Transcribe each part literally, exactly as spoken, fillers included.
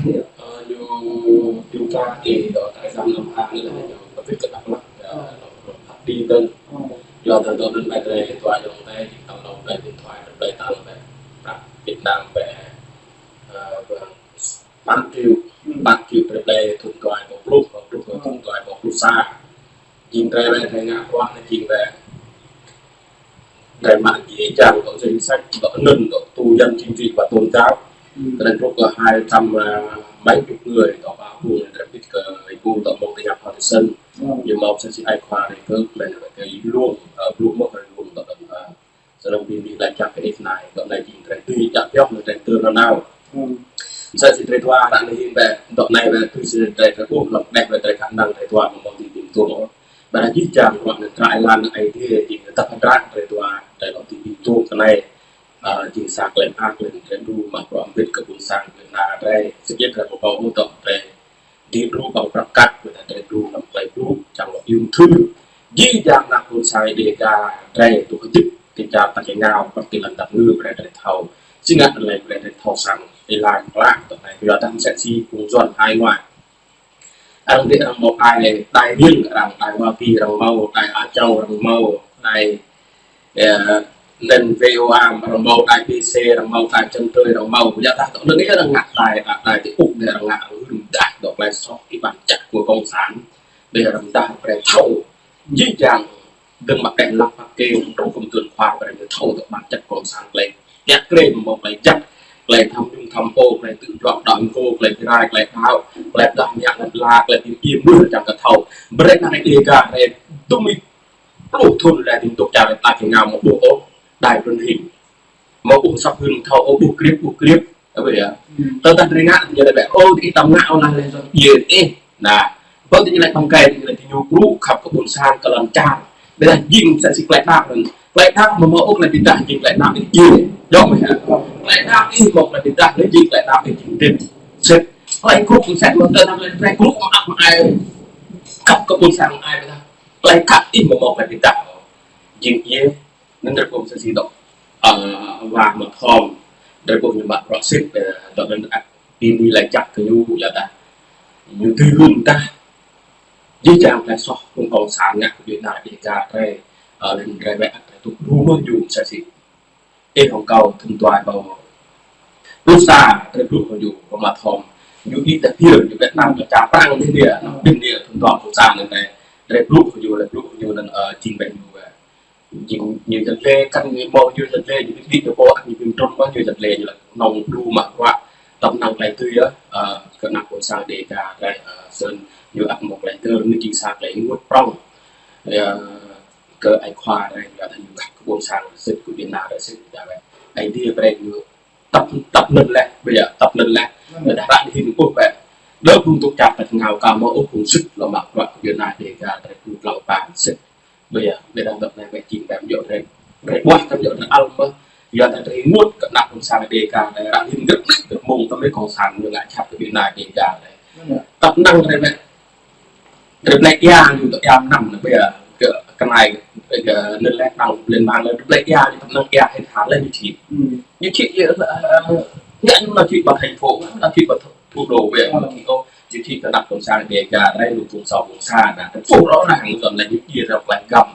Ơ, ñu, ñu tra kơ dŏ trại giam Lâm Hà anai lĕ ñu pơkơ̆t kơ Dak Lak, ơ, lŏ, lŏ phat đi tơ̆ng. Yua tơ̆ dŏ anŭn ƀai drơi tua yŏng tơi, jing tơ̆ng lŏ ƀai điện thoại, ƀai tơ̆ng ƀai prăk Việt Nam ƀai, ơ, pă triệu, pă triệu drơi ƀai thŭn dua rơbâo pluh, pluh, thŭn dua rơbâo pluh sa. Jing drơi ƀai drơi ngă bruă anai jing ƀai drơi mă jih jang dŏ danh sách, dŏ anŭn dŏ tù nhân chính trị và tôn giáo. Kơnơ̆ng truh kơ hai trăm, ơ, mấy chục người dŏ ba vùng drơi pit kơ vùng dŏ mơ̆ng tơnap Hơdơ̆săn. Ñu mơ̆ sa si ai khua drơi kơ, drơi kơ luông, ơ, luông mơ̆ kơ luông dŏ, ơ, Sơnăm ƀing ƀing laĭ čăk kơ ih anai, dŏ anai jing drơi tui čăk pioh anai drơi tơl nanao. Msĕ si drơi dua ră anai hin ƀai, dŏ anai ƀai tui si drơi drơi ƀuh, lŏm đeh ƀai drơi khả năng drơi dua mơ̆ng mơ̆ng ti ƀing tuôm. Ƀai jih jang bruă anai trăi lan ai tiê jing tơ̆p hơdră drơi dua, drơi lŏm ti ƀing tuôm kơ anai. Ơ, jing sa klĕn ak klĕn drơi đu mă bruă mbĭt kơ ƀuôn sang klĕn na drơi. Sơjeh drơi pơpô ƀu dŏ drơi Dĭ đru ƀăng prăk kăk, ƀôdah drơi đru lăm klei đru, čang lŏ yum thưr. Jih jang ană ƀôn sang Dêga drơi tŭ hơdip, kơ čar ta kơ ngao, prăk ti lăn dap ngư brơi drơi thâo. Si ngă lĕ brơi drơi thâo sang, ih laĭ klă, tơlơi kơ yua dah msĕ si kung Yuan hải ngoại. Arăng dih arăng mâo ai, đài riêng, arăng đài Hoa Kỳ, arăng mâo đài Á Châu, arăng mâo đài Ơ, anŭn V O A, arăng mâo đài B C, arăng mâo đài Chân Trời, arăng mâo, yua dah tơ anŭn yơh arăng ngă đài, đài, đài ti uk anai arăng ngă arăng rŭng dah dŏ klei soh kơ bản chất của cộng sản. Đơi arăng dah brơi thâo. Jih jang dơ̆ng mă đeh lăp pă kơ truh kơ mơtuan khua brơi thâo dŏ bản chất cộng sản klei. Yua klei mâo klei jăk, klei tham nhũng tham ô, klei tŭ juă đaŏ ngô, klei bi rai, klei đaŏ, klei dah mơak lăn ala, klei bi im mưh čang kơ thâo. Brơi ană Dêga brơi tŭ mĭt pluh thŭn lĕ dĭng dŏ čar ta kơ ngao mơ̆ ƀuh ôh đài truyền hình. Mơ̆ ƀuh săp hưn thâo ôh ƀuh krip, ƀuh krip. Apa ya? Tơdah drơi ngă ñu lĕ ƀĕ, ôh, ti ih tam ngă ôh nah lĕ Yuan djiê ih. Nah, ƀơi ti ñu lĕ pơkai ti ñu lĕ ti ñu brŭ khăp kơ ƀôn sang kơ lŏn čar. Ƀôdah jing sa si klei đaŏ anŭn. Klei đaŏ mơ̆ mâo ôh klei bi dah jing klei đaŏ ih djiê. Djŏ mơ̆ ya? Klei đaŏ ih mâo klei bi dah lĕ jing klei đaŏ ih jing dĭt. Sĭt. Klei krŭ mơ̆ sĭt mơ̆ tơdah klei krŭ mơak mơai khăp kơ ƀôn sang mơai ƀôdah. Klei khăp ih mơ̆ mâo klei bi dah. Jing djiê. Anŭn drơi ƀuh msĕ si dŏ, ơ, wa mă thom, drơi ƀuh ñu mă bruă sĭt, ơ, dŏ anŭn ăt ƀing ƀing laĭ čăk kơ ñu, yua dah ñu tui rŭng dah jih jang klei soh phung cộng sản ngă kơ Việt Nam Dêga drơi, ơ, anŭn drơi wĕ ăt drơi tŭ rŭng mơ̆ ñu msĕ si. Ih hŏng kâo thŭn dua rơbâo pluh sa, drơi ƀuh kơ ñu, wa mă thom, ñu đĭ dah pil, ñu Việt Nam ñu ča prăng anai dih, anŭn ƀing dih thŭn dua rơbâo pluh sa anŭn drơi, drơi ƀuh kơ ñu, drơi ƀuh kơ ñu anŭn, ơ, jing ƀĕ ñu, ơ, Jing ñu yăt lĕ, kăn ñu mâo ñu yăt lĕ, ñu ƀĭ ñu pô, ñu ƀĭ trŭn mơ̆ ñu yăt lĕ, ñu lăi nŏng đru mă bruă, tăp năng klei tui yơh, ơ, kơ ană ƀôn sang Dêga drơi, ơ, sĭt ñu ăt mâo klei tơl, ñu jing sa klei ênguôt prŏng. Ơ, kơ ai khua drơi, yua dah ñu gah kơ ƀôn sang sĭt kơ Việt Nam drơi sĭt drơi. Ai dih brơi ñu tăp, tăp anŭn lĕ, ƀơi yơh, tăp anŭn lĕ. Dah ră anai hin ƀuh ƀĕ. Đơ phung dŏ čar ta kơ ngao ka mâo ôh phung sĭt lŏ mă bruă kơ Việt Nam Dêga drơi tŭ lăng pă sĭt. Ƀơi yơh, ƀơi dah dŏ anai ƀơi jing ƀơi yơh drơi, drơi ƀuah kơ yơh drơi ăl mơ̆. Yua dah drơi ênguôt kơ ană ƀôn sang Dêga, drơi ră hin gơ̆t nik gơ̆t mơ̆ng tơmĕ cộng sản ñu ngă čăt kơ Việt Nam Dêga drơi. Tăp năng drơi ƀơi. Drơi blĕ ia ñu dŏ ia mơnăm anai ƀơi yơh. Kơ, kơ anai, kơ anŭn lĕ đang lên mạng lĕ drơi blĕ ia ñu tăp năng ia hĭ tha lĕ ñu čih. Ñu čih, ơ, ơ, ngă ñu nao čih ƀơi thành phố, nao čih ƀơi thủ đô ƀơi yơh, nao čih ôh. Jing kơ ană ƀôn sang Dêga drơi lu phung sô phung sa, nah, tơpŭ rŏ răng, dŏ anai ñu djiê ră klei găm.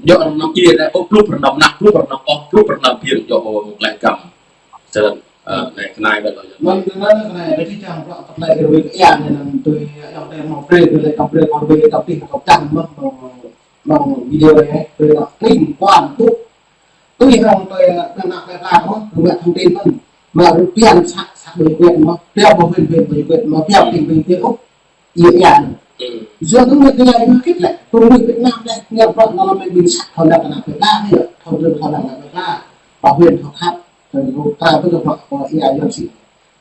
Djŏ anŭn djiê ră, ôh, pluh pơ anŭn nah, pluh pơ anŭn ôh, pluh pơ anŭn biêng, djŏ ôh klei găm. Sĭt, ơ, anai kơ anai ƀĕ lŏ. Mơ̆n kơ anai kơ anai, ƀơi jih jang bruă tơlơi kơ wĭt ia anai anŭn tui, yua anai mâo brơi, tui lĕ kơ brơi, kơ brơi, tơpih kơ čang mơ̆n, mơ̆n, mơ̆n video anai, brơi anŭn kring kuan tŭ. Tui hăng tui, ơ, ană plei pla mơ̆n, rơmă thông tin mơ̆n. Mă rơpian să, să ƀơi huyện mơ̆n, piao ƀơi huyện, huyện ƀơi huyện mơ̆n, piao tỉnh ƀơi huyện ôh. Ia ia. Yua anŭn mơ̆n tơlơi ñu hơgĕt lĕ, phung Việt Nam lĕ, ñu bruă anŭn mơ̆n ƀing să thâo lăng ană plei pla anai yơh, thâo lăng thâo lăng ană plei pla. Ƀơi huyện thâo khăp, thâo lăng thâo lăng bruă, bruă ia ia sĭt.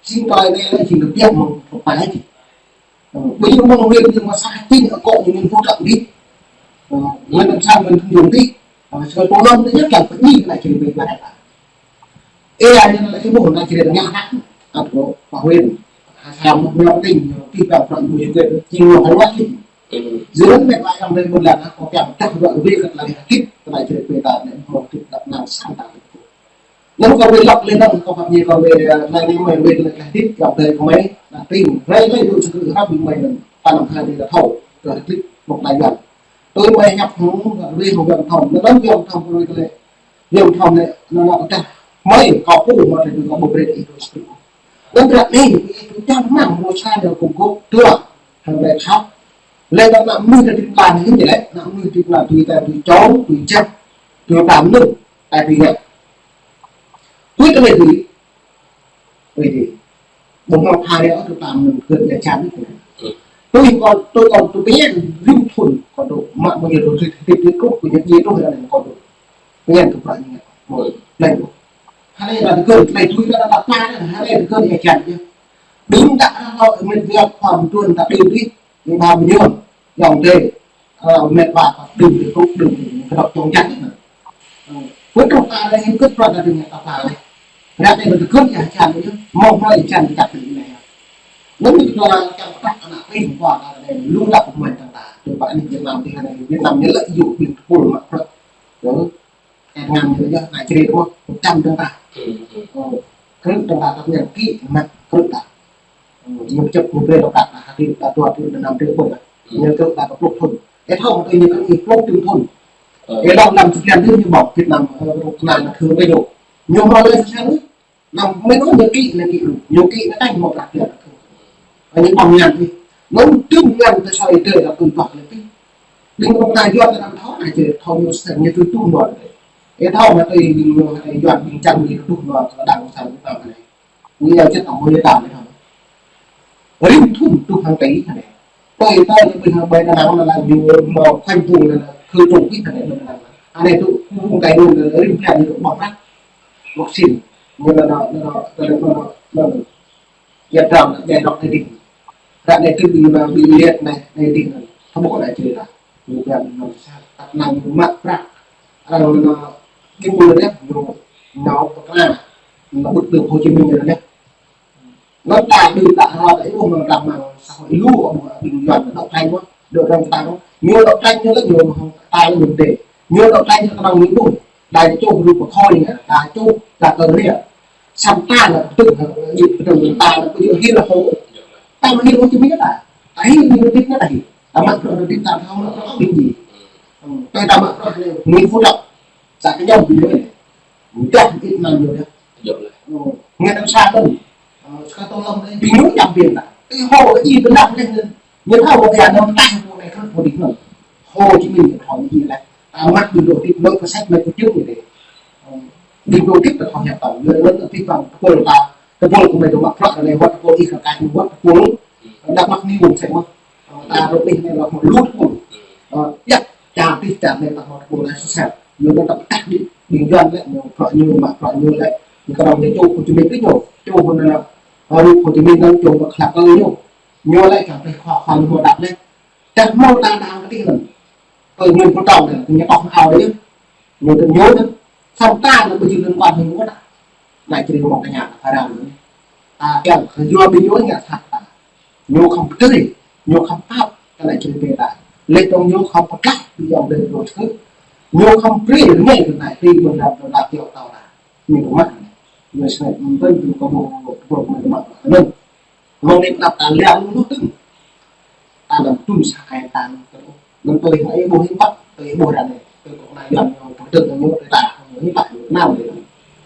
Sĭt tơlơi anai lĕ jing rơpian mơ̆n, thâo pă lĕ jing. Ơ, ƀơi ñu mơ̆ng huyện ñu mă să tin akŏ ñu min pô trăp dih. Ơ, ngăn làm sao mình không dùng dih. Ơ, sơ tô lông dih yơh lăng pơñi kơ anai čih ƀơi plei pla. Ê, anai lĕ ih ƀuh anai čih ƀơi ngă anăp. Ăt kơ pă huyện. Ha sa mơ̆ ñu tin ñu ti păng prăk ñu yơh jing ñu hơwăt lĕ. Yua anŭn mĕt wa yang ƀơi ƀuôn lan, kơ păng tah dua rơbê kơ tơlơi hơgĕt, tơlơi čih ƀơi ta anai mơ̆ hơgĕt tăp năng sang ta. Anŭn kơ wĕ lăp lĕ anŭn, kơ pap ñu kơ wĕ, ơ, anai anai mơi wĕ tơlơi hơdip, kơ ƀơi kơ mơi, ană Tin, rai rai dŏ sa kơ hăp ƀing mơi anŭn, ta năm hai đê ta thâo, kơ hơdip mơ̆ng ta Yuan. Tui mơi ñăp hăng, rai hăng Yuan thâo, anŭn Yuan thâo kơ rai kơ lĕ. Yuan thâo anai, anŭn anŭn kơ ta. Mơi, kâo pô, mơi tơlơi kâo ƀu brơi ih dŏ sa kơ. Anŭn ră anai, ih dŏ čang mơ̆ng, mơ̆ng sa anai kơ gŏp dua, hăng rai khăp. Lĕ ta anăm mơnuih ta trip lan anai lĕ, anăm mơnuih trip lan tui ta, tui čô, tui jăk, tui pram anŭn, ta tui ngă. Tui ta anai tui, Ôi, ƀu hmâo phara ôh, tơpă mơ̆n kơ ia čan anai. Tui kâo, tui kâo, tui pơñen rĭm thŭn, kâo dŏ mă mơ̆ ia dŏ thĭt, thĭt, thĭt, kâo, kâo ia, ia dŏ ia anai kâo dŏ. Pơñen kơ prăk anai. Ƀu, laih ƀu. Hơnai ta tơgŭn, laih tui ta, ta, ta, ta, hơnai tơgŭn ia čan ia. Đưm đă ră lŏ, mĕt viăk khua mơtuan ta đưm đĭ, ñu ba mơñum, yŏng dê. Ơ, mĕt wa kâo đưm đĭ, tŭk đưm đĭ, kơ dŏ čŏng čan anai. Ơ, wơ̆t truh ta anai, hĭm kơ̆t prăk ta đưm đĭ ta pla laih. Ră anai ta tơgŭn ia čan ia, mơ̆ng hrơi ia čan ta čăk đưm anai. Anŭn ñu kơ čang prăk ană plei kơ ta anai, lu đăp pơmĭn ta ta. Tơpă anai Việt Nam tih anai, Việt Nam ñu lĕ yua ƀing tơpul mă prăk. Ơ, Kơ ngăn ñu yơh, anai črê mơ̆n, một trăm dơ̆ng ta. Ơ, krư̆ dơ̆ng ta, ta ngăn kĭ, mă krư̆ ta. Ơ, ñu čăp ñu brơi dơ̆ng ta, ta hơdip ta dua triệu, ta năm triệu ƀơi ta. Ñu krư̆ ta kơ pluh thŭn. Ê thâo, tui ñu krư̆ pluh thŭn. Ê lŏng năm chục năm đưm ñu ƀơ̆ng Việt Nam, ơ, rŏk anai ană thơ ƀơi ñu. Ñu mă lơi sa čan. Năm mơi anŭn ñu kĭ, ñu kĭ, ñu kĭ anai kơ ñu mă prăk Việt Nam. Ơ, ñu ƀơ̆ng ngăn tih. Anŭn tŭ ngăn tơ soi tơ ta tui toh lĕ tih. Ƀing kơ ta Yuan ta năm thâo anai črê, thâo ñu sĕ ñu tui tŭ mơ̆n. Ê thâo mă tui ƀing ñu, tui Yuan ƀing čang ƀing tŭ mơ̆n, kơ đang sang Việt Nam anai. Ñu yua čĕt tong mơi tam anai thâo. Rĭm thŭn tŭ hăng tih anai. Tui tơ ñu ƀing hăng ƀai ta năm anai ñu mă khoanh vùng anai, khử trùng kih anai ƀing ta năm. Anai tŭ khu vùng Tây Nguyên anai rĭm blan ñu ƀơ̆ng prăk. Vaccine. Ñu anŭn, anŭn, anŭn, anŭn, anŭn. Việt Nam anai dŏ anai đĭ. Ră anai kơ ƀing anai ƀing liat anai, anai đĭ anai. Thâo ƀuh anai črê ta. Ñu ƀing anai sa, tăp năng ñu mă prăk. Arăng anŭn, ñu mơ̆ anai, ñu, ñu pơkra. Ñu ƀut tơ Hồ Chí Minh anai. Anŭn ta đưm đă ră ta ih ƀuh mơ̆ng ră mơ̆ng xã hội lu, ƀuh ƀing Yuan dŏ trăi mơ̆n, dŏ rơ̆ng ta mơ̆n. Ñu dŏ trăi ñu lĕ ñu hăng ta lĕ ñu dê. Ñu dŏ trăi ñu kơnơ̆ng ñu ƀuh. Đa čô hrup pơkhoi ñu, đa čô, đa kơ ria. Samơ̆ ta lĕ pơtŭk, ñu pơtŭk ta lĕ pơtŭk hil hô. Ta mă hil Hồ Chí Minh ta. Ta hil ñu dĭt ta hil. Ta mă prăk dĭt ta thâo mă prăk ƀing ñu. Ơ, ta mă prăk anai, Nguyễn Phú Trọng. Sa kơ ñu ƀing ñu anai. Dah it nan ñu dah. Ơ, ngăn năm sa tŭn. Ơ, sa tŭn lăm anai, ƀing ñu ñăm ƀing ta. Ê hô, ih pơnăp anai, ñu thâo kơ ƀing anŭn ta, pô anai krư̆ pô đĭ anŭn. Hồ Chí Minh ñu thâo ñu lĕ. Ta mă ƀing dŏ tĭp lơi kơ sĕt mĕt kơ čư̆ ñu dê. Ơ, ƀing dŏ tĭp ta thâo hiăp tơ̆ng. Ñu anŭn ta tĭp ƀăng tơpul ta. Tơpul kơ mơi dŏ mă prăk anai, wơ̆t tơpul ih kơ kaĭ, wơ̆t tơpul. Đăp mă ni mơ̆ng sĕ mơ̆n. Ơ, ta rŏk ih anai lŏk mă lu tơpul. Ơ, yap, čang tih čang anai ta mă tơpul anai sơsel. Ñu anŭn ta pơtah đĭ, ƀing Yuan lĕ, ñu prăk ñu, mă prăk ñu lĕ. Ñu kơnơ̆ng ñu čô Hồ Chí Minh tih ñu. Čô Hồ Chí Minh anŭn, Hồ Chí Minh anŭn čô mă klăk kơ ñu. Ñu lĕ čang tih khua khua ñu mă đăp lĕ. Čang mơ̆ ta đang kơ tih anŭn. Tui Nguyễn Phú Trọng anai, ñu kŏk hao anai. Ñu tŭ ñu tŭ. Samơ̆ ta anai ƀu jing liên quan hĭ ñu ta. Anai črê mơ̆ng ta ña ta phara anai. Ta kiăng kơ yua ƀing ñu ngă sat ta. Ñu khŏm pơtrơi, ñu khŏm pap, kơ anai črê pê ta. Lĕ tong ñu khŏm pơklaih, ƀing yŏng dê dŏ čơkơ. Ñu khŏm brơi rơngai kơ anai, tui ƀing đam dŏ đam yŏng tâo ta. Ñu tŭ mă. Ñu snai ƀing ƀing kơ ƀu, ƀu mă mă. Anŭn. Mơ̆ng anai pơđăp ta liang lu tưng. Ta lăm tŭn sa ai ta anŭn tơ. Anŭn tui hăng ih ƀuh hiư̆m pă, tui ih ƀuh ră anai. Tui kơ anai Yuan ñu pơkơdơ̆ng ñu tui ta, ñu hiư̆m pă ñu nao tui.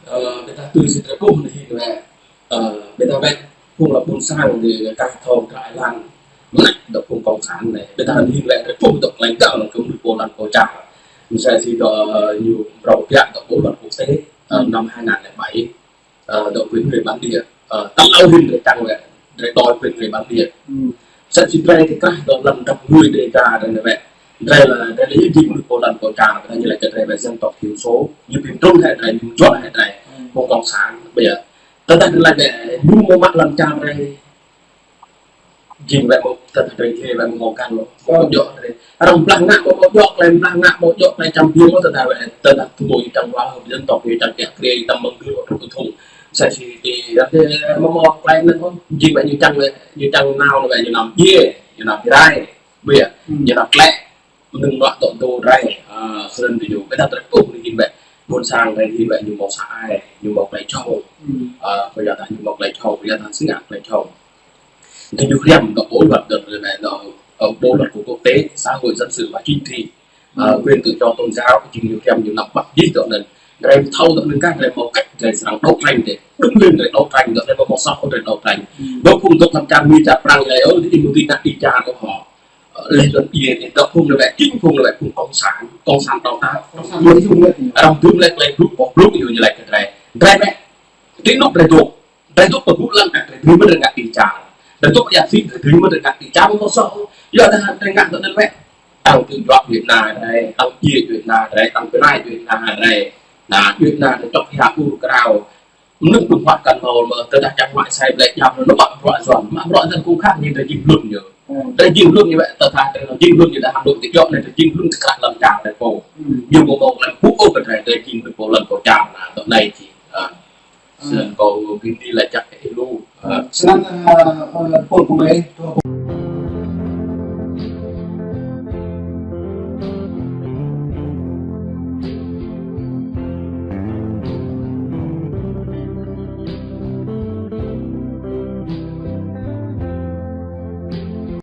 Ơ, ƀing ta tui si tơpŭh anai hĭ wĕ. Ơ, ƀing ta wĕ phung lăm ƀôn sang dê kah thâo kră ai lăng. Mơnă dŏ phung cộng sản anai. Ƀing ta hĭ wĕ tơpŭh dŏ klai gao lăm kơ mơnuih pô lăn pô čar. Msĕ si dŏ, ơ, ñu mrâo biă dŏ pô lăn quốc tế, ơ, năm hai ngàn lẻ bảy. Ơ, dŏ quyền người bản địa. Ơ, tơl âu hĭn drei čang wĕ, drei đòi quyền người bản địa. Sĕ si drei kơ krah dŏ lăm dăp người Đêga drei anai wĕ. Drei lĕ, drei lĕ ñu jing mơnuih pô lăn pô čar, drei ñu lĕ kơ drei wĕ dân tộc thiểu số. Ñu pơtrŭn hĕ drei, ñu mjuăt hĕ drei. Phung cộng sản, ƀiă. Tơdah drei lĕ ñu mơ̆ mă lăn čar drei. Jing wĕ mơ̆ tơdah drei thê wĕ mơ̆ mơ̆ kăn mơ̆. Mơ̆ djŏ drei. Arăng blah ngă mơ̆ mơ̆ djŏ klei, blah ngă mơ̆ djŏ klei čăm biă mơ̆ tơdah wĕ tơdah tơmô ih čang wah, dân tộc ih čang kiă kriê, ih tam mơ̆ng gưl ôh truh kơ thŭng. Sa si ti, ya, te, mơ̆ mơ̆ klei anŭn mơ̆, jing wĕ ñu čang wĕ, ñu čang nao wĕ ñu năm djiê, ñu năm djirai, ƀiă, ñu năm tlĕ. Mơnơ̆ng mă dŏ dŏ drei, ơ, snăn tơ ñu. Ƀiă dah drei pŭ anai hĭn wĕ, ƀôn sang drei hĭn wĕ ñu mâo sa ai, ñu mâo klei čhŏng. Ơ, kơ yua dah ñu mâo klei čhŏng, kơ yua dah si ngă klei čhŏng. Drei ñu hriăm dŏ bộ luật, dŏ, dŏ, dŏ, dŏ bộ luật của quốc tế, xã hội, dân sự và chính trị, à, quyền tự do tôn giáo, jing ñu hriăm ñu năm băt jih dŏ anŭn. Drei thâo dŏ anŭn kah, drei hmâo cách drei srăng đấu tranh, drei đứng lên drei đấu tranh, dŏ anai mâo soh drei đấu tranh. Dŏ phung dŏ hlăm čar Mi čar Prăng lĕ, ơ, ih mơ̆ dưi ngă đi čar kơ họ. Ơ, lĕ dŏ anai, dŏ phung anai wĕ, jing phung anai wĕ phung cộng sản, cộng sản đào tạo. Cộng sản nói chung đấy. Arăng dưm lĕ, lĕ blŭ, blŭ, blŭ, ñu lĕ kơ drei. Drei wĕ, ti anŭn drei dŏ. Drei dŏ pơgŭ lăng kah drei dưi mơ̆n drei ngă đi čar. Drei dŏ yă si drei dưi mơ̆n drei ngă đi čar mâo soh. Yua dah drei ngă dŏ anŭn wĕ. Tăng tự do Việt Nam drei, tăng djuai Việt Nam drei, tăng bơnai Việt Nam drei. Na, Việt Nam drei čŏk hia ur krao. Mơnŭn pơ̆ng huă kăn mâo mơ̆, tơdah čang huă sai blĕ jam, nŭ mă bruă Yuăn, mă bruă dân kung khang ñu drei jing hlŭn ñu. Drei jing hlŭn ñu wĕ, tơdah drei jing hlŭn ñu dah hăm dŏ ti jŏk anai drei jing hlŭn ti krah lăm čar drei pô. Ñu mâo mâo lăm pŭ ôh kơ drei, drei jing hlŭn pô lăm pô čar na, dŏ anai jing. Ơ. Snăn kâo ƀing ti laĭ čăk kơ ih lu. Ơ. Snăn, ơ, ơ, pô kơ mơi,